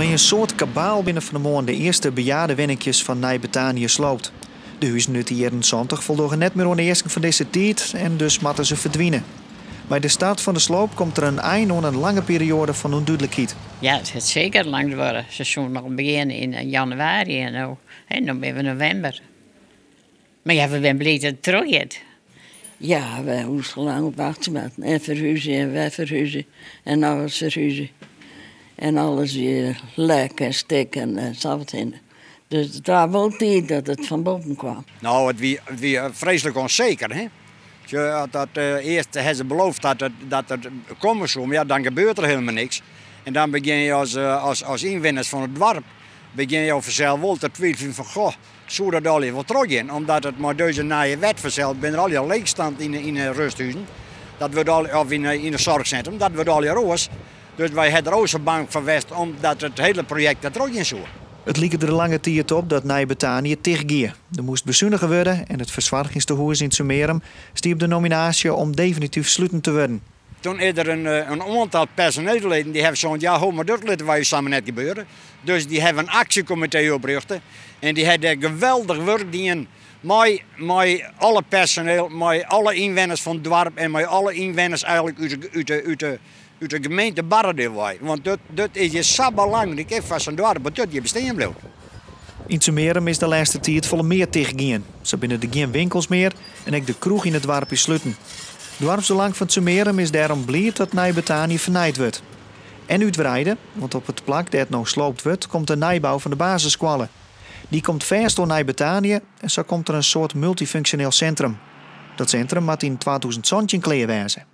Mei in soad kabaal binne fan 'e moarn de earste bejaardewenninkjes fan Nij Bethanië sloopt. De huzen út de jierren 70 foldogge net mear oan de easken fan dizze tiid en dus moatte se ferdwine. Mei de start fan de sloop komt der in ein oan in lange perioade fan ûndúdlikheid. Ja, it hat seker lang duorre. Se soene noch begjinne yn januari en no, hè, no binne we novimber. Mar ja, we binne bliid dat it trochgiet. Ja, we hawwe sa lang op wachtsje moatten. En ferhúzje en wer ferhúzje en nochris ferhúzje. En alles wie lek en stik en sa wat hinne. Dus it waard wol tiid dat it fan boppen kwam. No, it wie, it wie freeslik ûnseker. Hè? Dat, earst ha se beloofd dat it, dat it komme soe, mar ja, dan gebeurt der hielendal niks. En dan begjinne je as, as, as ynwenners fan it doarp begjinne jo fansels wol te twiveljen fan goh, soe dat allegear wol trochgean? Omdat it mei dizze nije wet fansels binne der allegear leechstand yn de, yn de rusthuzen. Dat wurdt al, of yn de, yn de soarchsintrum, dat wurdt allegear oars. Dus wy ha der o sa bang foar west omdat it hiele projekt net trochgean soe. It like der lange tiid op dat Nij Bethanië ticht gie. Der moast besunige wurde en it fersoargingstehûs yn Tsummearum stie op de nominaasje om definityf sluten te wurden. Toen is der in, in oantal personeelsleden dy hawwe sein, ja ho mar dat litte wy ús samar net gebeure. Dus dy hawwe in aksjekomitee oprjochte en dy ha dêr geweldich wurk dien mei, mei alle personeel, mei alle ynwenners fan it doarp en mei alle ynwenners eigenlik út de, út de, út de, út de gemeente Barradeel wei. Want dat, dat is hjir sa belangryk ek foar sa'n doarp, dat dat hjir bestean bliuwt. Yn Tsummearum is de lêste tiid folle mear tichtgien. Sa binne der gjin winkels mear en ek de kroech yn it doarp is sluten. Doarpsbelang fan Tsummearum is dêrom bliid dat Nij Bethanië fernijd wurdt. En útwreide, want op it plak dêr't no sloopt wurdt komt de nijbou fan de basisskoalle. Dy komt fêst oan Nij Bethanië en sa komt der in soart multyfunksjoneel sintrum. Dat sintrum moat yn 2017 klear wêze.